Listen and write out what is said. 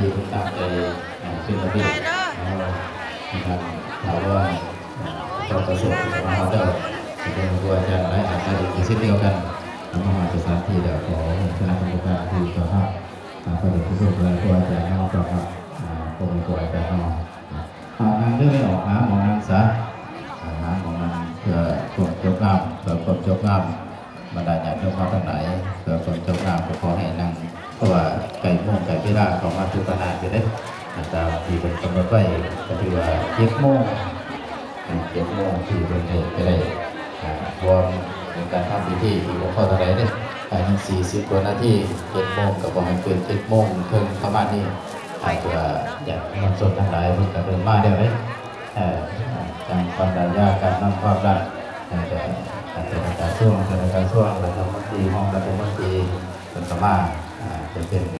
ທີ່ຕັ້ງໃຈເປັນລະບຽບເນາະ ທາງຖາວອນ ເຈົ້າກະຊວງກະມາຮອດແລ້ວ ເປັນຄູອາຈານຫຼາຍທ່ານກໍເຮັດເຊັ່ນດຽວກັນ ມາຮອດສະຖານທີ່ແລ້ວ ຂໍໃຫ້ຄະນະກຳມະການທີ່ເຈົ້າພາບ ພະເດດພະຄຸນຄູອາຈານເຮົາຕ້ອນຮັບ ພໍ່ແມ່ຄູອາຈານເຮົາ ອາ ນັ່ງເດີ ອອກຫາໝ່ອງນັ່ງສາ ອາ ຫາໝ່ອງນັ່ງເພື່ອຄວາມຈົບງາມ ເພື່ອຄວາມຈົບງາມ ບັນດາຍາດໂຍມເຮົາທັງຫຼາຍ ເພື່ອຄວາມຈົບງາມ ກໍຂໍໃຫ້ນັ່ງ ເພາະວ່າໃກ້ໂມງໃກ້ເວລາເຂົ້າມາຖືກຂະໜາດຢູ່ເດ້ ຕາມທີ່ເພິ່ນກຳນົດໄວ້ ກໍຖືວ່າເຈັດໂມງ ເຈັດໂມງທີ່ເພິ່ນໃຫ້ໄປໄດ້ ອາ ພ້ອມໃນການທຳພິທີ ທີ່ບໍ່ພໍເທົ່າໃດເດ້ ພາຍໃນສີ່ສິບກວ່ານາທີ ເຈັດໂມງກໍບໍ່ໃຫ້ເກີນເຈັດໂມງເຄິ່ງປະມານນີ້ ອາດຈະຍາດມວນຊົນທັງຫຼາຍເພິ່ນກໍເລີ່ມມາແລ້ວເດ້ ເອີ ຈັ່ງຄວາມດາຍາການນຳຄວາມລັດ ແລ້ວກໍອາຈານກະຊວງ ອາຈານກະຊວງ ລັດຖະມົນຕີ ຮອງລັດຖະມົນຕີ ເພິ່ນກໍມາ ອາ ຈະເປັນ